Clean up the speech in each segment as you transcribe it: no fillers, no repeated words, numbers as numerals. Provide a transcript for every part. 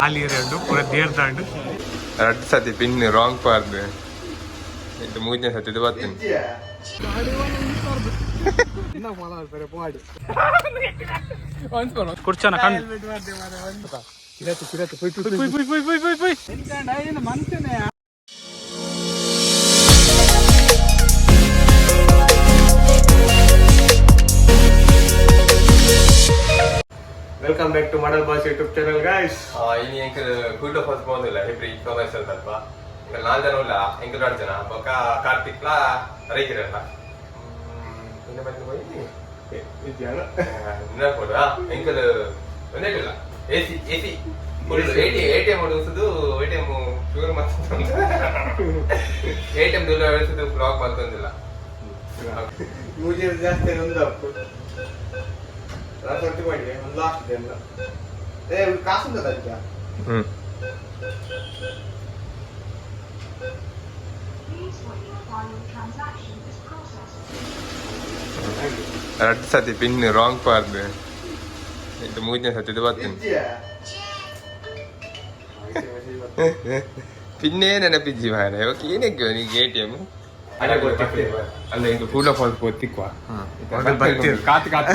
ಖಾಲಿ ಎರಡು ಪೂರ ದೇರ್ದಾಂಡ್. ರಡ್ಡ್ ಸತಿ ಪಿನ್ ರಾಂಗ್ ಪಾರ್ದು ಇದು ಮೂರನೇ ಸತಿ ಇದು ಬರ್ತೇನೆ. ಕುರ್ಚನ ಕಣ್ Welcome back to Model Boys YouTube channel, guys. ಇನಿ ಎಂಕ್ ಗುಡ್ ಫಸ್ಟ್ ಬಂದಿಲ್ಲ ಹೆಬ್ರಿ ಕಮರ್ಷಿಯಲ್ ತಲ್ಪ. ಎಂಕಲ್ ನಾಲ್ ಜನ ಉಲ್ಲ, ಎಂಕಲ್ ಎರಡು ಜನ ಬೊಕ್ಕ ಕಾರ್ತಿಕ್ಲಾ ರೈಕಿರಲ್ಲ. ಇನ್ನ ಬಂದು ಹೋಯಿ ನೆನಪೋಡು. ಎಂಕಲ್ ಒಂದೇಟಿಲ್ಲ, AC AC full A T ATM ಉಳಿಸುದು, ಎಟಿಎಂ ಶುಗರ್ ಮಾಡ್ತಂದು, ಎಟಿಎಂ ದುಲ್ಲ ಉಳಿಸುದು, ಬ್ಲಾಕ್ ಮಾಡ್ತಂದಿಲ್ಲ. ಮೂಜೇರು ಜಾಸ್ತಿ ಒಂದು ಅಪ್ಪು ರಾತ್ರಿ ಮಾಡಿ ಒಂದು ಲಾಸ್ಟ್ ಇದೆ ಎಲ್ಲ. ಏ, ಕಾಸು ಉಂಟದ ಅಜ್ಜ. ಹ್ಮ್. Please wait while your transaction is processed. ರಡ್ಡ್ ಸತಿ ಪಿನ್ ರಾಂಗ್ ಪಾರ್ದು ಇದು ಮೂರನೇ ಸತಿ ಇದು ಬರ್ತೇನೆ. ಪಿನ್ನೇ ನೆನಪಿಜ್ಜಿ ಮಾರೆ. ಓಕೆ, ಏನಕ್ಕೆ ನಿಂಗೆ ಎಟಿಎಂ ಅಲ್ಲ, ಇದು ಕೂಡ ಫಾಲ್ಸ್ ಪೋತಿಕ್ವಾ. ಬತ್ತೀರ್. ಕಾತು ಕಾತು.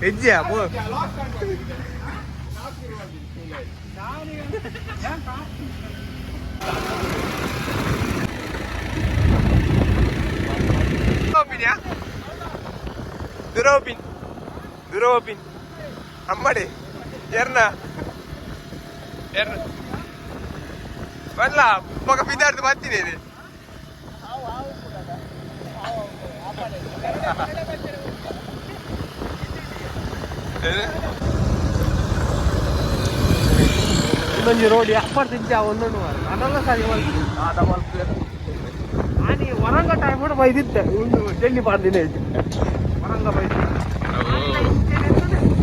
ಹೆಜ್ಜೆ ಪೋ. ದುರೋಪಿನ್ ದುರೋಪಿನ್ ಅಮ್ಮಡೆ ಎರ್ನ ಎರ್ನ ಬಲ್ಲ ಮಗ ಬಿದ್ದಾಡ್ದು ಬರ್ತೀನಿ. ಒಂದೊಂಜಿ ರೋಡ್ ಎಪ್ಪತ್ತು ತಿಂಚ ಒಂದೊಂದು ಅದೆಲ್ಲ ಸರಿ. ಆನಿ ವರಂಗ ಟೈಮ್ ಬೈದಿತ್ತೆ, ಒಂದು ಜಲ್ಲಿ ಪಾಡ್ದಿನ ವರಂಗ ಬೈದಿ.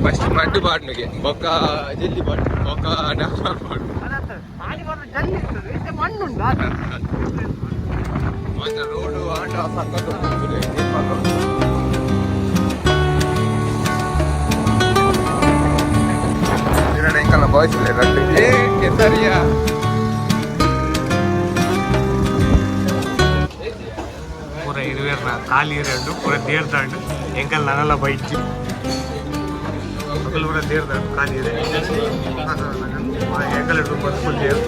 ಫಸ್ಟ್ ಮಡ್ಡು ಪಾಡ್ನುಗೆ, ಬೊಕ್ಕ ಜಲ್ಲಿ ಪಾಡು, ಬೊಕ್ಕ ಡಾಂಬರ್ ಪಾಡು. ಅದತ್ತ ಆನಿ ಬರೋ ಜಲ್ಲಿ ಇರ್ತದೆ, ಇತ್ತೆ ಮಣ್ಣುಂಡು ಆತ. ಮತ್ತೆ ರೋಡು ಆಂಡ ಸಖತ್. ಎಂಕಲ್ನ ಬಾಯ್ಸ್ ಇಲ್ಲ. ಏ ಕೆಸರಿಯಾ. ಪೂರ ಇರುವೆರ್ನ ಖಾಲಿ ಎರಡು ಪೂರ ದೇರ್ದಾಂಡ್. ಎಂಕಲ್ ನನಲ ಬೈಚಿ ಅಕಲ್ ಪೂರ ದೇರ್ದಾಂಡ್. ಖಾಲಿ ಇದೆ. ಎಂಕಲ್ ಹಿಡ್ದು ಬಂದು ಫುಲ್ ದೇರ್.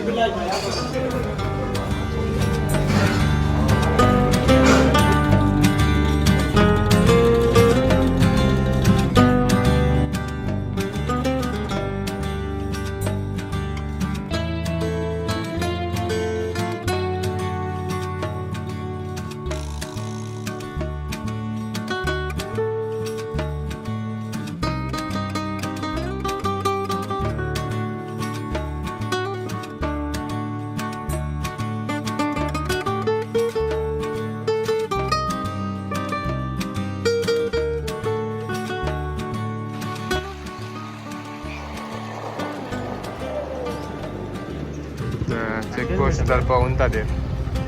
ಚೆಕ್ ಪೋಸ್ಟ್ ಸ್ವಲ್ಪ ಉಂಟದೆ.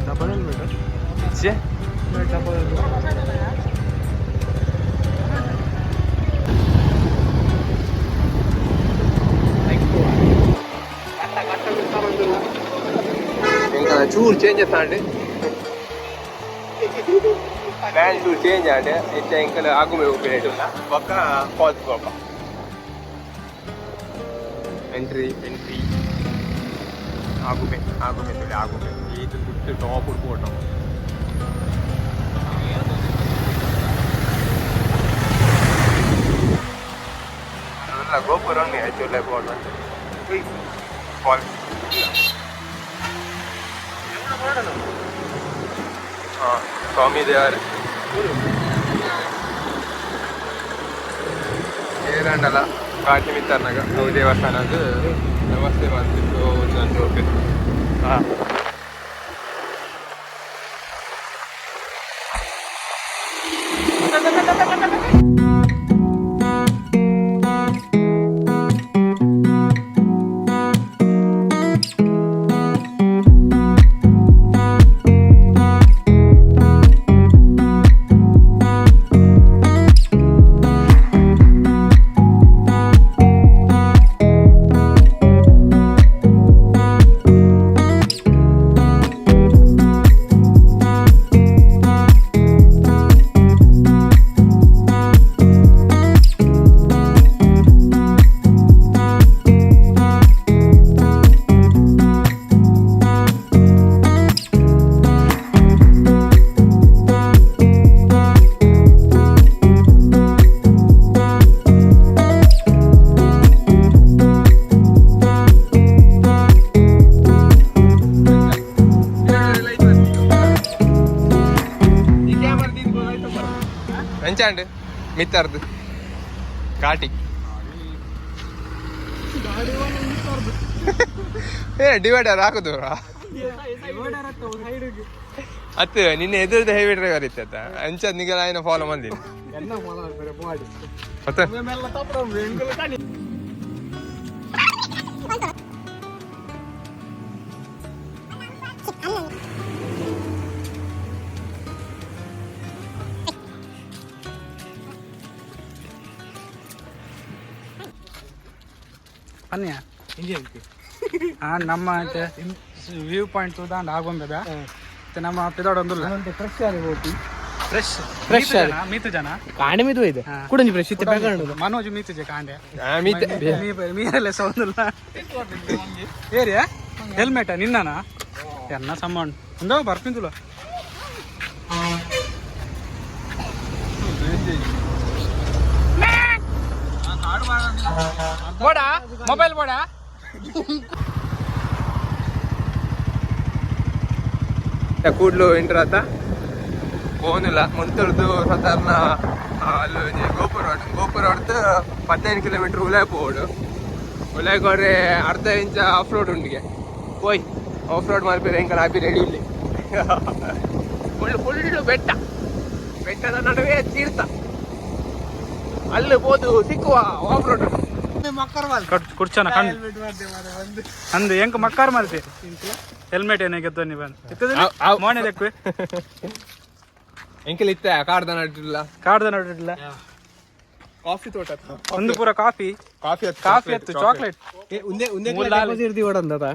Double helmet. ಛೆ. ಡಬಲ್. ఇంకా ಚೂರು ಚೇಂಜಸ್ ಆಂಡ್, ಪ್ಲಾನ್ ಚೂರು ಚೇಂಜ್ ಆಂಡ್. ಇತ್ತೆ ಎಂಕಲ್ ಆಗುಂಬೆ ಉಪ್ಪಿನ ಬೊಕ್ಕ ಫಾಲ್ಸ್ ಪೋಪ. Entry entry. Agumbe Agumbe ತುಳಿ ಆಗುಂಬೆ ಇದು ಗುಟ್ಟು ಟಾಪ್ ಉಡ್ಪೋಟ. ಅಲ್ಲ, ಗೋಪುರ ಆಯ್ತು ಬೋರ್ಡ್ ಫಾಲ್ಸ್. ಹಾಂ, ಸ್ವಾಮಿ ದೇವರ ಏರಂಡಲ ಕಾಟಿ ಮಿತ್ತರ್ನಾಗ ಅವು ದೇವಸ್ಥಾನದ ನಮಸ್ತೆ ಬಂದಿತ್ತು ಒಂದು ಹೋಗ್ಬೇಕು. ಹಾಂ. ಎಂಚಾಂಡ್ ಮಿತ್ತರ್ದು ಘಾಟಿ. ಏ ಡಿವೈಡರ್ ಹಾಕುದು ಅತ್ತು ನಿನ್ನೆ ಎದುರ್ದ ಹೆವಿ ಡ್ರೈವರ್ ಇತ್ತ ಅಂಚ ನಿಗಲ ಆಯ್ನ ಫಾಲೋ ಮಂದಿನಿ. ಎನ್ನ ಫಾಲೋ. ಮತ್ತೆ ಪನ್ಯ ಆ ನಮ್ಮ ವ್ಯೂ ಪಾಯಿಂಟ್ ತೂದಾಂಡ ಆಗೊಂಬೆದ. ಮತ್ತೆ ನಮ್ಮ ಪಿದಾಡೊಂದುಲ್ಲ. ಫ್ರೆಶ್ ಆಗಿ ಹೋಗಿ. ಫ್ರೆಶ್. Fresh. ಮೀತು ಜನ. ಕಾಂಡೆ ಮಿದು ಇದೆ. ಹಾ. ಕುಡಂಜಿ ಫ್ರೆಶ್ ಇತ್ತೆ ಬೇಗ. ಮನೋಜ್ ಮೀತುಜೆ ಕಾಂಡೆ. ಮೀತೆ. ಮೀರಲ್ಲೇ ಸೌಂದಿಲ್ಲ. ಏರಿಯಾ ಹೆಲ್ಮೆಟ್ ನಿನ್ನನ ಎನ್ನ ಸಮ್ಮಣ್ಣ ಒಂದೋ ಬರ್ಪಿಂದುಲ. ಬೋಡ ಮೊಬೈಲ್ ಬೋಡ. ಕೂಡ್ಲು ಎಂಟ್ರ್ ಆತ ಫೋನಿಲ್ಲ ಮುಂತರ್ದು ಸಾಧಾರಣ ಅಲ್ಲಿ ಒಂಜಿ ಗೋಪುರ ಉಂಟು. ಗೋಪುರ ಹೊಡ್ದು 15 ಕಿಲೋಮೀಟರ್ ಉಲಾಯ್ ಪೋವೊಡು. ಉಲಾಯ್ ಕೊಡ್ರೆ ಅರ್ಧ ಇಂಚ ಆಫ್ ರೋಡ್ ಉಂಡಿಗೆ ಪೋಯ್ ಆಫ್ ರೋಡ್ ಮಲ್ಪೆರೆ ಎಂಕಲ್ ಆಪಿ ರೆಡಿ ಇಲ್ಲಿ. ಫುಲ್ ಫುಲ್ಲು ಬೆಟ್ಟ, ಬೆಟ್ಟದ ನಡುವೆ ತೀರ್ಥ. ಅಲ್ಲಿ ಪೋದು ಸಿಕ್ಕುವ ಆಫ್ ರೋಡ್. ಕುರ್ಚನ ಕಣ್ ಅಂದು ಎಂಕ್ ಮಕ್ಕಾರ ಮಲ್ತಿ ಹೆಲ್ಮೆಟ್ ಏನೇ ಗೆದ್ದ ನೀ ಬಂದು ಮೋನೆ ದೆಕ್ಕು. ಎಂಕಲ್ ಇತ್ತ ಕಾಡ್ದ ನಡಿಲ್ಲ. ಕಾಡ್ದ ನೋಡಿಲ್ಲ. ಕಾಫಿ ತೋಟ. ಒಂದು ಪೂರ ಕಾಫಿ. ಕಾಫಿ. ಕಾಫಿ ಅತ್ತು ಚಾಕ್ಲೇಟ್. ಉಂದೆ ಉಂದೆ ಡೆಪಾಸಿಟ್ the ಓಡಂದದ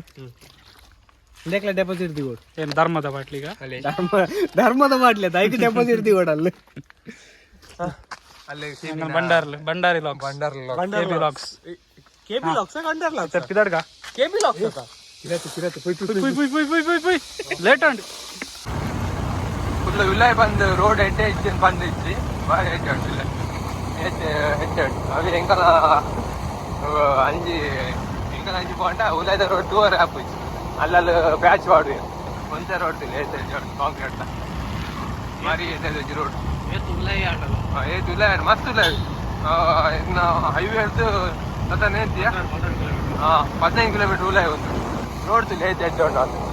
ಉಂದೆಕ್ಲ ಡೆಪಾಸಿಟ್ the ಓಡ್. ಏನು ಧರ್ಮದ ಬಾಟ್ಲಿಗ? ಅಲ್ಲಿ. ಧರ್ಮ ಧರ್ಮದ ಮಾಡ್ಲಿ ಐದು ಡೆಪಾಸಿಟ್ the ಓಡಲ್ಲ. ಅಲ್ಲಿ. ಬಂಡಾರ್ಲಿ ಬಂಡಾರಿ ಲಾಕ್ಸ್. ಬಂಡಾರ್. ಕೆಬಿ ಲಾಕ್ಸ್. ಕೆಬಿ ಲಾಕ್ಸ್ ಕಂಡರ್ ಲಾಕ್ಸ್. ಸರ್ ಪಿದಾಡ್ಗ. ಕೆಬಿ ಲಾಕ್ಸ್ ಕಿರತು ಕಿರತು ಪುಯ್ ಪುಯ್. ಪುಯ್ ಪುಯ್ ಪುಯ್ ಪುಯ್ ಪುಯ್ ಲೇಟ್ ಅಂಡ್. ಫುಲ್ ಉಲ್ಲಾಯ್ ಬಂದು ರೋಡ್ ಎಡ್ಡೆ ಇಜ್ಜಿ ಬಂದು ಇಜ್ಜಿ ಬಾರಿ ಎಡ್ಡೆ ಉಂಟು ಇಲ್ಲ ಹೆಚ್ಚು ಹೆಚ್ಚು ಉಂಟು. ಅవి ಎಂಕಲ ಅಂಜಿ ಎಂಕಲ ಅಂಜಿ ಪೋಂಡ ಉಲಾಯ್ದ ರೋಡ್ ಟೂ ಅವರ್ ಆಪುಜಿ. ಅಲ್ಲಲ್ಲಿ ಪ್ಯಾಚ್ ಪಾಡು ಒಂಚ ರೋಡ್ ಇಲ್ಲ ಹೆಚ್ಚು ಹೆಚ್ಚು ಉಂಟು ಕಾಂಕ್ರೀಟ್ ಬಾರಿ ಎಡ್ಡೆ ಒಂಜಿ ರೋಡ್. ಏತ್ ಉಲಾಯ್ ಮಸ್ತ್ ಉಲಾಯ್ ಇನ್ನು ಹೈವೇ ಹಿಡ್ದು ಸತನ ಎಂತಿಯಾ 15 ಕಿಲೋಮೀಟರ್ ಉಲಾಯ್ ಉಂಟು ರೋಡ್ ತುಲೆ ಹೆಚ್ಚು ಎಡ್ಡೆ ಉಂಟು. ಅದು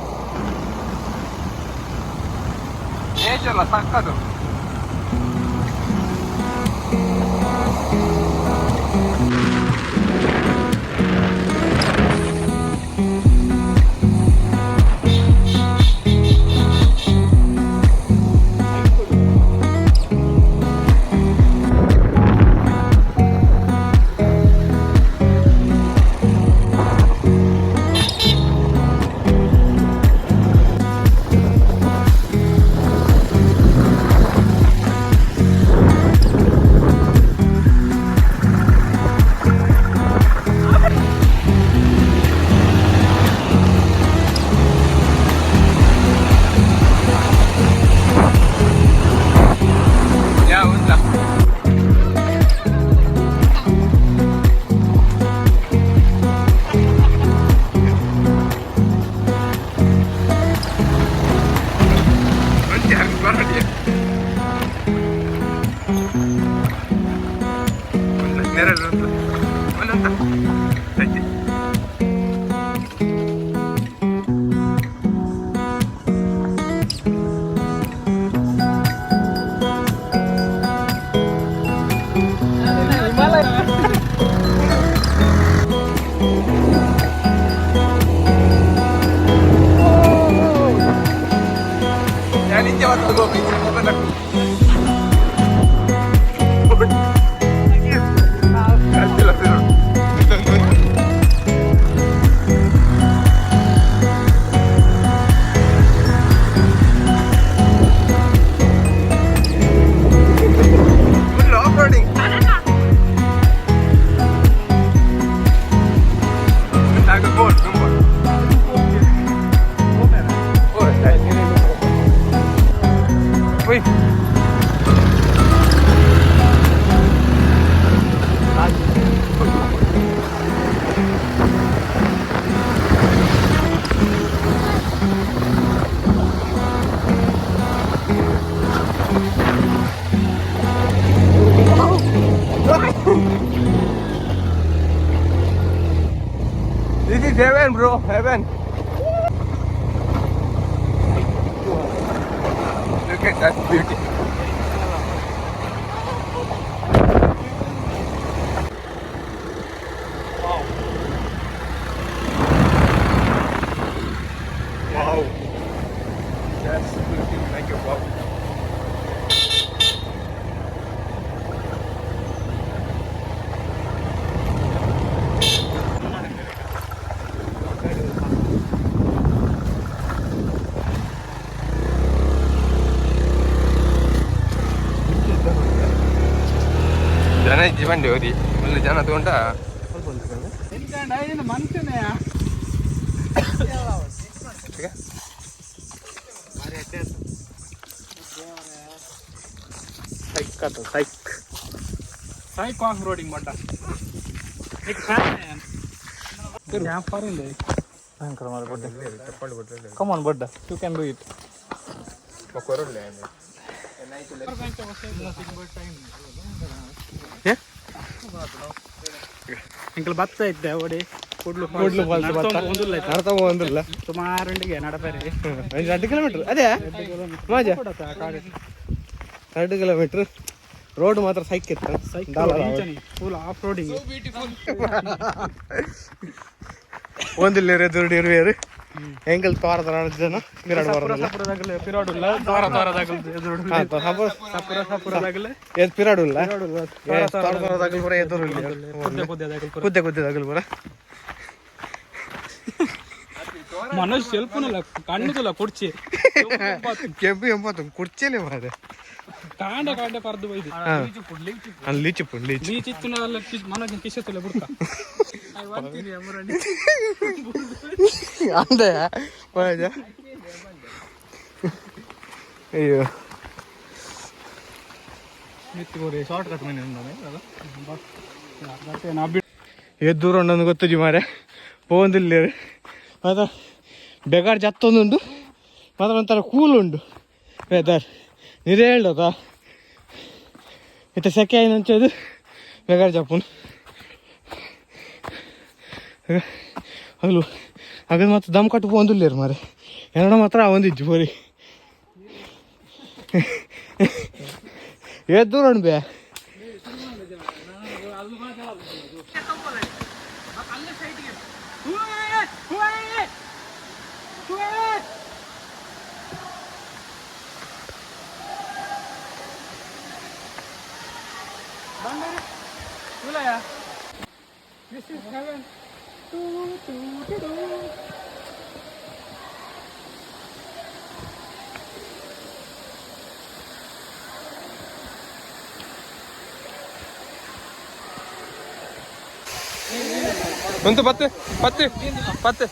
ನೇಚರ್ ಸಕ್ಕದು. ಯಾ ಉಂಟ. ಒಂಟಿ ಹಾಕಿ ಬರಡಿ. ನೆರಳು ಉಂಟು. ಒಂದೊಂತ. ಸಜ್ಜೆ. ഞാൻ ಇಂಚೆ ಬರ್ತಾ ಗೋಪಿ ಇಂಚೆ ಮೊಬೈಲ್ ಹಾಕು. ಕಲ್ತಿಲ್ಲ. This is heaven bro, heaven. Look at that beauty. Wow. That's looking like a wow. ಜನ ಇಜ್ಜಿ ಬಂಡಿ ಹೋರಿ ಒಳ್ಳೆ ಜನ ತಗೊಂಡ. ಮನುಷ್ಯನೇ. ಸೈಕ್ ಆತ psych. Psych off roading buddy. Come on buddy, you can do it. ಎಂಕಲ್ ಬತ್ತ ಇದ್ದೆ ಓಡಿ ಕುಡ್ಲು. ಕೂಡ್ಲು ಫಾಲ್ಸ್ ಬತ್ತ. ಒಂದುಲ್ಲ. ನಡ್ತಾ ಒಂದಿಲ್ಲ. ಸುಮಾರುಂಡಿಗೆ ನಡಪೇರಿ. 2 ಕಿಲೋಮೀಟರ್ ಅದೇ ಮಾಜ. 2 ಕಿಲೋಮೀಟರ್ ರೋಡ್ ಮಾತ್ರ ಸೈಕ್ ಇತ್ತು. Full off roading. ಒಂದಿಲ್ಲ ದುರ್ಡಿ ಇರುವೇರು ಎಂಕಲ್ ತೋರದ ಜನ ಪಿರಾಡ್ ಬರೋದಿಲ್ಲ. ಸಪುರದಾಗಲೇ ಪಿರಾಡುಲ್ಲ, ತೋರ ತೋರದಾಗಲ್ ಎದುರು. ಸಪುರ. ಸಪುರ ಸಪುರದಾಗಲೇ. ಏದ್ ಪಿರಾಡುಲ್ಲ, ತೋರ ತೋರದಾಗಲ್ ಪೂರ ಎದುರು. ಕುದ್ದೆ ಕುದ್ದೆದಾಗಲ್ ಪೂರ. ಕುದ್ದೆ ಕುದ್ದೆದಾಗಲ್ ಪೂರ. ಮನೋಜ್ ಸೆಲ್ಪುನಲ್ಲ ಕಣ್ಣುದಲ್ಲ ಕುರ್ಚಿ. ಕೆಂಪು ಎಂಬತ್ತು ಕುರ್ಚಿಯಲ್ಲಿ ಮಾರೆ. ಕಾಂಡೆ ಕಾಂಡೆ ಪರ್ದು ಬೈದು. ಅಲ್ಲಿ ಲೀಚು ಲೀಚು. ಲೀಚ್ ಇತ್ತು. ಮನೋಜ್ ಕಿಶೆ ತುಲೆ ಬುಡ್ಕ. ಅಂದೆ ಮನೋಜ. ಅಯ್ಯೋ. ಶಾರ್ಟ್ ಕಟ್ ಮೀನು. ಏತ್ ದೂರ ಉಂಡೊಂದು ಗೊತ್ತುಜಿ ಮಾರೆ. ಪೋವೊಂದಿಲ್ಲ ಮಾತ್ರ. ಬೆಗಾರ್ ಜತ್ತೊಂದುಂಡು ಮಾತ್ರ. ಒಂಥರ ಕೂಲ್ ಉಂಡು ವೆದರ್. ನಿರೆ ಹೇಳೋದ ಇತ್ತೆ ಸೆಕೆ ಆಯ್ನಂಚದು ಬೆಗಾರ್ ಜಪ್ಪುನು ಅಗಲು ಅಗದು ಮಾತ್ರ ದಮ್ ಕಟ್ಟು ಪೋವೊಂದುಲ್ಲೇರು ಮಾರೆ. ಎನ್ನಡ ಮಾತ್ರ ಒಂದಿಜ್ಜು ಪೋರಿ. ಏತ್ ದೂರ ಉಂಡು ಬೇ. This is heaven. Two, two, two, two. ಒಂದು ಪತ್ತು ಪತ್ತು ಪತ್ತು.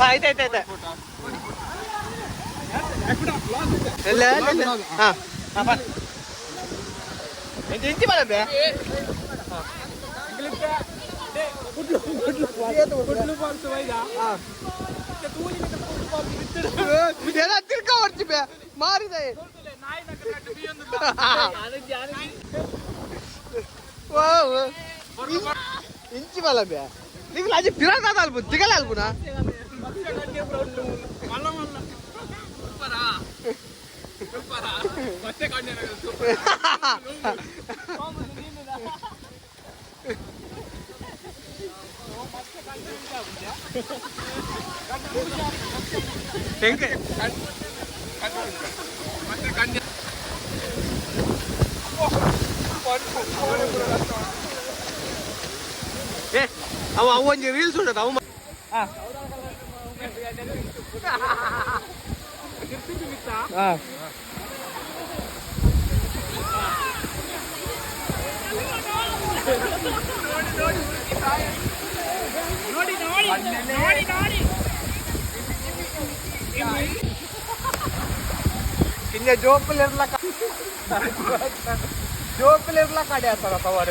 ಆಯ್ತಾಯ್ತಾಯ್ತು. ಎಲ್ಲ ಹಾಂ ಹಾಂ ಇಂಚಿ ಬರಬೇ. ತಿರ್ಕ ಹೊಡ್ತಿ ಬೇ ಮಾರಿದೆ. ಇಂಚಿ ಬಲ ಬೇ. ನಿಗ್ಲ ಅಜ್ಜಿ ಪಿರಾದ ಅಲ್ಪ ತಿಗಲ ಅಲ್ಪುನಾ ಏ ಅವ ಅವ ಒಂಜಿ ರೀಲ್ಸ್ ಉಂಟು ಅವ ಕಿಂಜ ಜೋಪುಲ್ ಇರ್ಲ ಜೋಪುಲ್ ಇರ್ಲ ಕಡೆ ಆತರ ಸವಾರ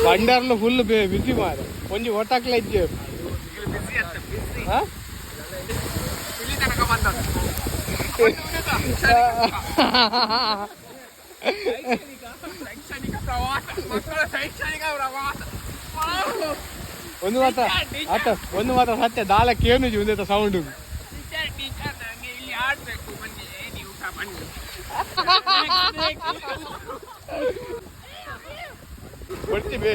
ಬಂಡಾರ್ಲು ಫುಲ್ ಬಿಸಿ ಮಾರ ಒಂಜಿ ಒಟ್ಟಾಕ್ಲ ಇಜ್ಜೆ ಒಂದು ಮಾತ್ರ ಆತ ಒಂದು ಮಾತ್ರ ಸತ್ಯ ದಾಲ ಕೇನು ಒಂದೇ ಸೌಂಡ್ ಕೊಡ್ತೀವಿ.